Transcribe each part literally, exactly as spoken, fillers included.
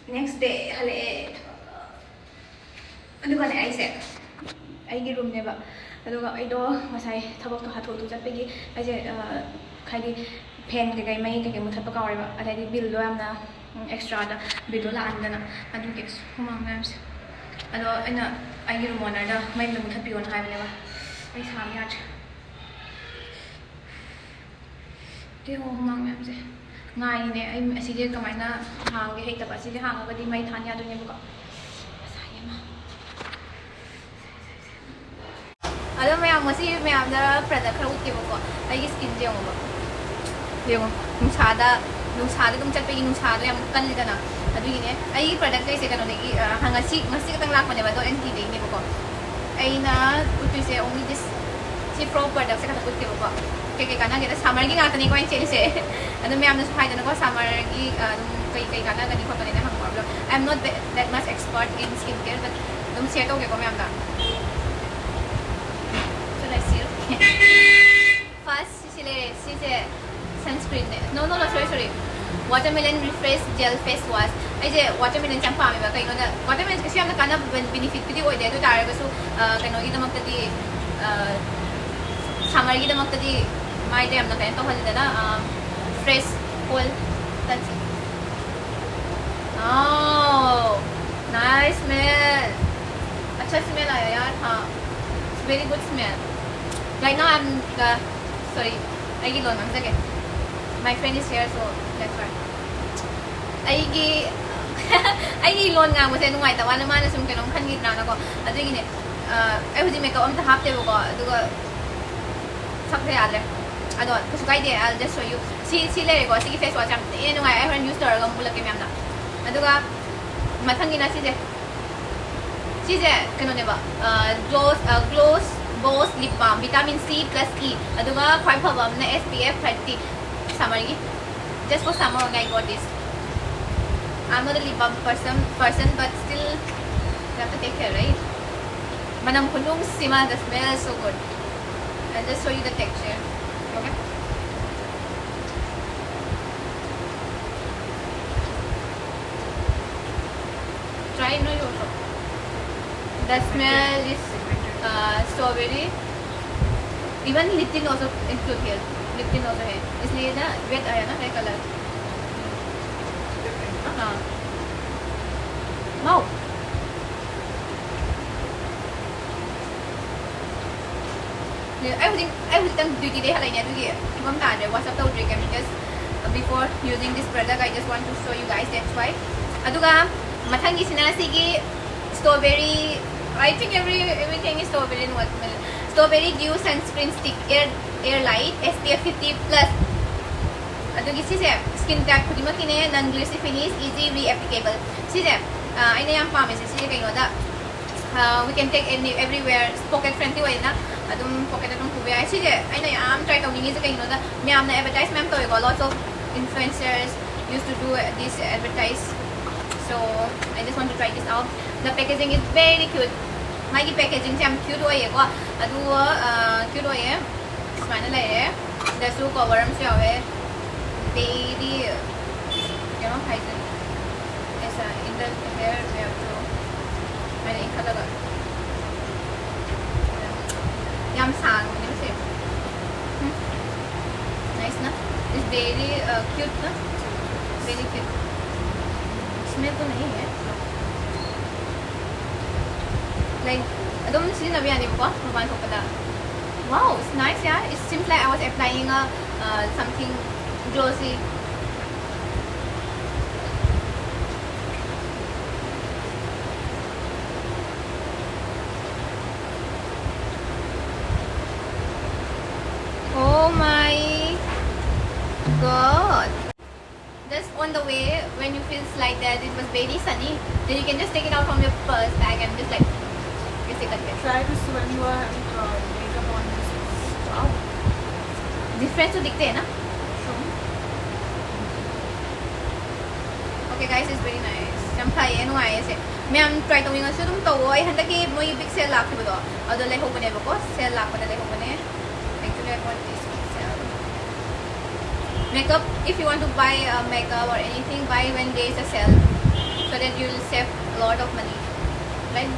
Next day ꯍꯜꯂꯛꯑꯦ꯫ ꯑꯗꯨꯒꯅꯦ, ꯑꯩꯁꯦ ꯑꯩꯒꯤ ꯔꯨꯝꯅꯦꯕ꯫ ꯑꯗꯨꯒ ꯑꯩꯗꯣ ꯉꯁꯥꯏ ꯊꯕꯛꯇꯣ ꯍꯥꯊꯨ ꯍꯥꯊꯨ ꯆꯠꯄꯒꯤ ꯑꯩꯁꯦ, ꯑ, ꯍꯥꯏꯗꯤ ꯐꯦꯟ ꯀꯩꯀꯩ, ꯃꯩ ꯀꯩꯀꯩ ꯃꯨꯊꯠꯄ ꯀꯥꯎꯔꯦꯕ꯫ ꯑꯗꯩꯗꯤ ꯕꯤꯜꯗꯣ ꯌꯥꯝꯅ, ꯎꯝ, ꯑꯦꯛꯁꯇ꯭ꯔꯥꯗ ꯕꯤꯜꯗꯣ ꯂꯥꯛꯍꯟꯗꯅ꯫ ꯑꯗꯨꯒꯤ ꯑꯁ, ꯍꯨꯃꯥꯡ ꯃꯌꯥꯝꯁꯦ꯫ ꯑꯗꯣ ꯑꯩꯅ ꯑꯩꯒꯤ ꯔꯨꯝ ꯑꯣꯅꯔꯗ ꯃꯩ ꯑꯝꯇ ꯃꯨꯊꯠꯄꯤꯌꯣꯅ ꯍꯥꯏꯕꯅꯦꯕ꯫ ꯑꯩ ꯁꯥꯕ ꯌꯥꯗ꯭ꯔꯦ꯫ ꯌꯦꯡꯉꯣ ꯍꯨꯃꯥꯡ ꯃꯌꯥꯝꯁꯦ꯫ ꯉꯥꯏꯔꯤꯅꯦ ꯑꯩ ꯑꯁꯤꯁꯦ ꯀꯃꯥꯏꯅ ꯍꯥꯡꯒꯦ ꯍꯩꯇꯕ꯫ ꯑꯁꯤꯁꯦ ꯍꯥꯡꯉꯒꯗꯤ ꯃꯩ ꯊꯥꯟ ꯌꯥꯗꯣꯏꯅꯦꯕꯀꯣ꯫ ꯑꯁ, ꯏꯃꯥ꯫ ꯑꯗꯣ ꯃꯌꯥꯝ, ꯉꯁꯤ ꯃꯌꯥꯝꯗ ꯄ꯭ꯔꯗꯛ ꯈꯔ ꯎꯠꯀꯦꯕꯀꯣ꯫ ꯑꯩꯒꯤ ꯁ꯭ꯀꯤꯟꯁꯦ ꯌꯦꯡꯉꯣꯕ꯫ ꯌꯦꯡꯉꯣ, ꯅꯨꯡꯁꯥꯗ, ꯅꯨꯡꯁꯥꯗ ꯑꯗꯨꯝ ꯆꯠꯄꯒꯤ ꯅꯨꯡꯁꯥꯗꯣ ꯌꯥꯝ ꯀꯜꯂꯤꯗꯅ꯫ ꯑꯗꯨꯒꯤꯅꯦ꯫ ꯑꯩꯒꯤ ꯄ꯭ꯔꯗꯛ ꯀꯩꯁꯦ ꯀꯩꯅꯣꯗꯒꯤ, ꯑ, ꯉꯁꯤ, ꯉꯁꯤ ꯈꯛꯇꯪ ꯂꯥꯛꯄꯅꯦꯕ, ꯑꯗꯣ ꯑꯦꯟ ꯇꯤꯗꯒꯤꯅꯦꯕꯀꯣ꯫ ꯑꯩꯅ ꯎꯠꯇꯣꯏꯁꯦ only this, ꯁꯤ ꯐꯣꯔ ꯄ꯭ꯔꯗꯛꯁꯦ ꯈꯛꯇ ꯎꯠꯀꯦꯕꯀꯣ꯫ ꯀꯩꯀꯩ ꯀꯥꯟꯅꯒꯦꯗ, ꯁꯝꯃꯔꯒꯤ ꯉꯥꯛꯇꯅꯤꯀꯣ ꯑꯩꯅ ꯆꯦꯜꯂꯤꯁꯦ꯫ ꯑꯗꯨꯝ ꯃꯌꯥꯝꯅꯁꯨ ꯍꯥꯏꯗꯅꯀꯣ, ꯁꯝꯃꯔꯒꯤ, ꯑ, ꯑꯗꯨꯝ ꯀꯩ ꯀꯩ ꯀꯥꯟꯅꯒꯅꯤ ꯈꯣꯠꯀꯅꯤꯅ ꯍꯪꯕ ꯑꯗꯣ, I am not that much expert in skin care, but ꯑꯗꯨꯝ ꯁꯤꯌꯔ ꯇꯧꯒꯦꯀꯣ ꯃꯌꯥꯝꯗ꯫ Should I seal? First, ꯁꯤꯁꯦ ꯂꯩꯔꯦ, ꯁꯤꯁꯦ ꯁꯟꯁꯀ꯭ꯔꯤꯟꯅꯦ꯫ No, no, no, sorry, sorry. Watermelon Refresh Gel Face Wash. ꯑꯩꯁꯦ ꯋꯥꯇꯔꯃꯦꯂꯟꯁꯦ ꯌꯥꯝ ꯄꯥꯝꯃꯦꯕ꯫ ꯀꯩꯅꯣꯗ, ꯋꯥꯇꯔꯃꯦꯂꯟꯁꯦ ꯀꯩꯁꯨ ꯌꯥꯝꯅ ꯀꯥꯟꯅꯕ ꯕꯦꯅꯤꯐꯤꯠꯄꯨꯗꯤ ꯑꯣꯏꯗꯦ, ꯑꯗꯨ ꯑꯣꯏ ꯇꯥꯔꯒꯁꯨ, ꯑ, ꯀꯩꯅꯣꯒꯤꯗꯃꯛꯇꯗꯤ, ꯑ, ꯁꯝꯃꯔꯒꯤꯗꯃꯛꯇꯗꯤ ꯃꯥꯏꯗ ꯌꯥꯝꯅ ꯀꯩꯅꯣ ꯇꯧꯍꯜꯂꯤꯗꯅ, ꯑ, fresh oil. Oh, nice smell. अच्छा स्मेल आया यार। हाँ, it's very good smell. Right now I'm, uh, sorry, ꯑꯩꯒꯤ ꯂꯣꯟ ꯉꯥꯡꯖꯒꯦ꯫ My friend is here, so that's why. ꯑꯩꯒꯤ ꯑꯩꯒꯤ ꯂꯣꯟ ꯉꯥꯡꯕꯁꯦ ꯅꯨꯡꯉꯥꯏꯇꯕ ꯋꯥꯅꯤ, ꯃꯥꯅ ꯁꯨꯝ ꯀꯩꯅꯣꯝ ꯈꯟꯈꯤꯗ꯭ꯔꯥꯅꯀꯣ꯫ ꯑꯗꯨꯒꯤꯅꯦ꯫ ꯑ, ꯑꯩ ꯍꯧꯖꯤꯛ ꯃꯦꯀꯞ ꯑꯝꯇ ꯍꯥꯞꯇꯦꯕꯀꯣ, ꯑꯗꯨꯒ ꯁꯛꯁꯦ ꯌꯥꯗ꯭ꯔꯦ꯫ ꯑꯗꯣ ꯀꯩꯁꯨ ꯀꯥꯏꯗꯦ, I'll just show you. ꯁꯤ, ꯁꯤ ꯂꯩꯔꯦꯀꯣ, ꯁꯤꯒꯤ ꯐꯦꯁ ꯋꯥꯁ ꯌꯥꯝ ꯊꯤꯅ ꯅꯨꯡꯉꯥꯏ꯫ ꯑꯩ ꯍꯣꯔꯦꯟ ꯌꯨꯁ ꯇꯧꯔꯒ ꯑꯃꯨꯛ ꯎꯠꯂꯛꯀꯦ ꯃꯌꯥꯝꯅ꯫ ꯑꯗꯨꯒ ꯃꯊꯪꯒꯤꯅ ꯁꯤꯁꯦ꯫ ꯁꯤꯁꯦ ꯀꯩꯅꯣꯅꯦꯕ, ꯒ꯭ꯂꯣꯁ, ꯒ꯭ꯂꯣꯁ ꯕꯣꯁ ꯂꯤꯞ balm, vitamin C plus E, ꯑꯗꯨꯒ ꯈ꯭ꯋꯥꯏ ꯐꯕ ꯑꯃꯅ S P F thirty, summer ꯒꯤ꯫ Just for summer only I got this. I'm not a lip balm person, person, but still you have to take care, right? ꯃꯅꯝ ꯈꯨꯅꯨꯡꯁꯤꯃ, the smell is so good. I'll just show you the texture. Okay? No, you also. The smell is uh, strawberry. Even lip tint also include here. Lip tint also है. इसलिए ना red आया ना, red color. हाँ. Wow. ꯑꯩ ꯍꯧꯖꯤꯛ ꯑꯩ ꯍꯧꯖꯤꯛꯇꯪ duty ꯗꯩ ꯍꯜꯂꯛꯏꯅꯦ, ꯑꯗꯨꯒꯤ ꯐꯤꯕꯝ ꯇꯥꯗ꯭ꯔꯦ, wash up ꯇꯧꯗ꯭ꯔꯤ ꯀꯩꯝ. Just before using this product, I just want to show you guys, that's why. ꯑꯗꯨꯒ ꯃꯊꯪꯒꯤꯁꯤꯅ ꯁꯤꯒꯤ strawberry, I think every everything is strawberry and watermelon. Strawberry dew sunscreen stick, air air light, S P F fifty plus. ꯑꯗꯨꯒꯤ ꯁꯤꯁꯦ skin type ꯈꯨꯗꯤꯡꯃꯛꯀꯤꯅꯦ, non greasy finish, easy reapplicable. ꯁꯤꯁꯦ ꯑꯩꯅ ꯌꯥꯝ ꯄꯥꯝꯃꯤꯁꯦ ꯁꯤꯁꯦ ꯀꯩꯅꯣꯗ, we can take any everywhere, pocket friendly ꯑꯣꯏꯅ ꯑꯗꯨꯝ pocket ꯑꯗꯨꯝ ꯄꯨꯕ ꯌꯥꯏ. ꯁꯤꯁꯦ ꯑꯩꯅ ꯌꯥꯝ try ꯇꯧꯅꯤꯡꯉꯤꯁꯦ ꯀꯩꯒꯤꯅꯣꯗ, ꯃꯌꯥꯝꯅ advertise ꯃꯌꯥꯝ ꯇꯧꯋꯦꯀꯣ, lots of influencers used to do this advertise, so I just want to try this out. The packaging is very cute. ꯃꯥꯒꯤ packaging ꯁꯦ ꯌꯥꯝ cute ꯑꯣꯏꯌꯦꯀꯣ, ꯑꯗꯨ cute ꯑꯣꯏꯌꯦ. ꯁꯨꯃꯥꯏꯅ ꯂꯩꯔꯦ. ꯁꯤꯗꯁꯨ cover ꯑꯃꯁꯨ ꯌꯥꯎꯋꯦ. Very ꯀꯩꯅꯣ ꯍꯥꯏꯗꯣꯏꯅꯣ, ꯑꯦꯁꯥ ꯏꯟꯗꯜ ꯍꯦꯌꯔ ꯃꯌꯥꯝꯁꯨ ꯁꯨꯃꯥꯏꯅ ꯏꯟꯈꯠꯂꯒ ꯌꯥꯝ ꯁꯥꯡꯕꯅꯦꯕ ꯁꯦ. Nice ꯅ. It's very cute ꯅ. Very cute. Smell तो नहीं है. Like ꯑꯗꯨꯝ ꯁꯤꯖꯤꯟꯅꯕ ꯌꯥꯅꯦꯕꯀꯣ ꯃꯄꯥꯟ ꯊꯣꯛꯄꯗ. Wow, it's nice, yeah. It seems like I was applying a uh, something glossy. Oh my god. Just on the way, when you feel like that it was very sunny, then you can just take it out from your purse bag and just like, you take it. Try this when you are having uh, makeup on this. Wow. Difference तो दिखते हैं ना? Okay guys, it's very nice. ꯌꯥꯝ ꯐꯩꯌꯦ, ꯅꯨꯡꯉꯥꯏꯌꯦ ꯁꯦ. ꯃꯌꯥꯝ try ꯇꯧꯅꯤꯡꯉꯁꯨ ꯑꯗꯨꯝ ꯇꯧꯋꯣ. ꯑꯩ ꯍꯟꯗꯛꯀꯤ ꯃꯣꯏꯒꯤ big sale ꯂꯥꯛꯈꯤꯕꯗꯣ ꯑꯗꯣ ꯂꯩꯍꯧꯕꯅꯦꯕꯀꯣ, sale ꯂꯥꯛꯄꯗ ꯂꯩꯍꯧꯕꯅꯦ. Actually, I bought this on sale. Makeup, if you want to buy uh, makeup or anything, buy when there is a sale. So that you'll save a lot of money, right?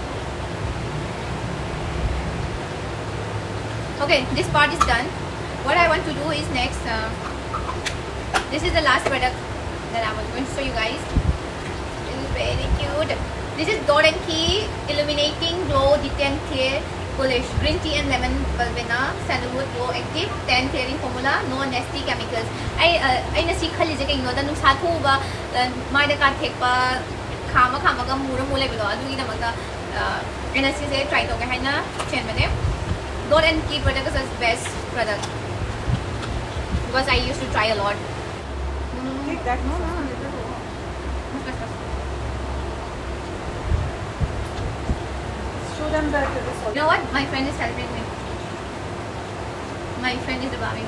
Okay, this part is done. What I want to do is next, uh, this is the last product that I was going to show you guys. It is very cute. This is Dot and Key Illuminating Glow Detan Clear Polish, green tea and lemon verbena, sandalwood glow active, tan clearing formula, no nasty chemicals. ꯑꯩ ꯑꯩꯅ ꯁꯤ ꯈꯜꯂꯤꯁꯦ ꯀꯩꯒꯤꯅꯣꯗ, ꯅꯨꯡꯁꯥ ꯊꯣꯛꯎꯕ, ꯃꯥꯏꯗ ꯀꯥꯊꯦꯛꯄ, ꯈꯥꯝꯃ ꯈꯥꯝꯃꯒ ꯃꯨꯔ ꯃꯨ ꯂꯩꯕꯗꯣ, ꯑꯗꯨꯒꯤꯗꯃꯛꯇ ꯑꯩꯅ ꯁꯤꯁꯦ try ꯇꯧꯒꯦ ꯍꯥꯏꯅ ꯆꯦꯟꯕꯅꯦ꯫ Dot and Key product is the best product because I used to try a lot. Take that. No, no, no. Show them that it is. You know what? My friend is helping me. My friend is the Barbie.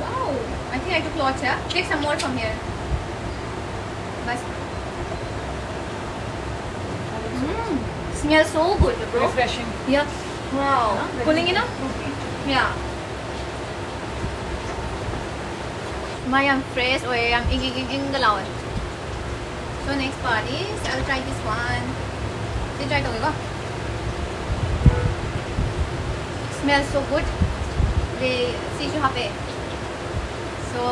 Wow! I think I took lots, yeah? Take some more from here. Bas. Mm. Smells so good, bro. Refreshing. Yeah. Wow. Pulling, you know? Yeah. ꯃꯥ ꯌꯥꯝ fresh ꯑꯣꯏꯌꯦ, ꯌꯥꯝ ꯏꯪ ꯏꯪ ꯏꯪ ꯏꯪꯒ ꯂꯥꯎꯋꯦ꯫ So next part is, I'll try this one. ꯁꯤ try ꯇꯧꯒꯦꯀꯣ꯫ Smells so good. ꯑꯗꯩ ꯁꯤꯁꯨ ꯍꯥꯞꯄꯦ꯫ So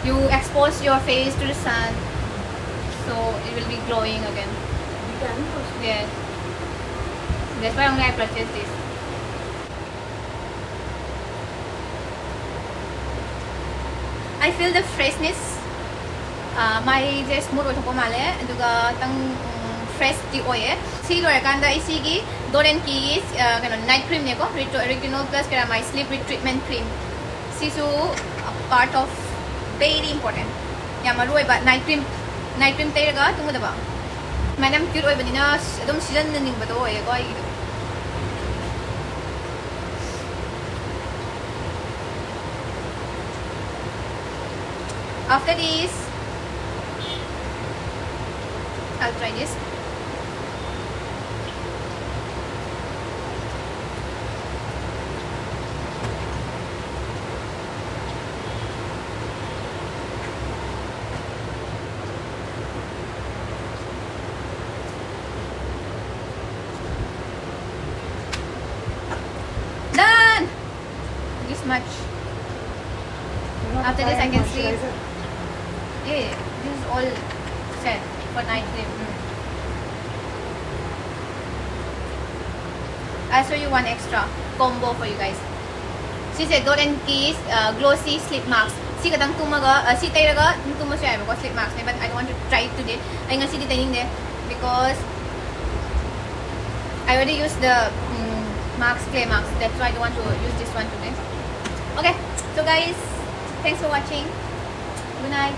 you expose your face to the sun, so it will be glowing again. You can also. Yes. That's why only I purchased this. I feel the freshness. ꯃꯥꯏꯁꯦ smooth ꯑꯣꯏꯊꯣꯛꯄ ꯃꯥꯜꯂꯦ, ꯑꯗꯨꯒ ꯈꯤꯇꯪ fresh T ꯑꯣꯏꯌꯦ꯫ ꯁꯤ ꯂꯣꯏꯔꯀꯥꯟꯗ ꯑꯩ ꯁꯤꯒꯤ Dot and Key ꯀꯩꯅꯣ night cream ꯅꯦꯀꯣ, Retinol plus Ceramide Sleep Retreatment Cream. ꯁꯤꯁꯨ part of very important, ꯌꯥꯝ ꯃꯔꯨ ꯑꯣꯏꯕ night cream. Night cream ꯇꯩꯔꯒ ꯇꯨꯝꯒꯗꯕ꯫ ꯁꯨꯃꯥꯏꯅ ꯌꯥꯝ cute ꯑꯣꯏꯕꯅꯤꯅ ꯑꯗꯨꯝ ꯁꯤꯖꯤꯟꯅꯅꯤꯡꯕꯗꯣ ꯑꯣꯏꯌꯦꯀꯣ ꯑꯩꯒꯤꯗꯣ꯫ After this, I'll try this. Much. After this, I can sleep. Yeah, this is all set for night sleep. Mm. I'll show you one extra combo for you guys. ꯁꯤꯁꯦ Dot and Key's uh, Glossy Sleep Mask. ꯁꯤ ꯈꯛꯇꯪ ꯇꯨꯝꯃꯒ, uh, ꯁꯤ ꯇꯩꯔꯒ ꯑꯗꯨꯝ ꯇꯨꯝꯕꯁꯨ ꯌꯥꯏꯕꯀꯣ, sleep maskꯅꯦ, but I don't want to try it today. ꯑꯩ ꯉꯁꯤꯗꯤ ꯇꯩꯅꯤꯡꯗꯦ because I already used the um, mask, clay mask. That's why I don't want to use this one today. Okay, so guys, thanks for watching. Good night.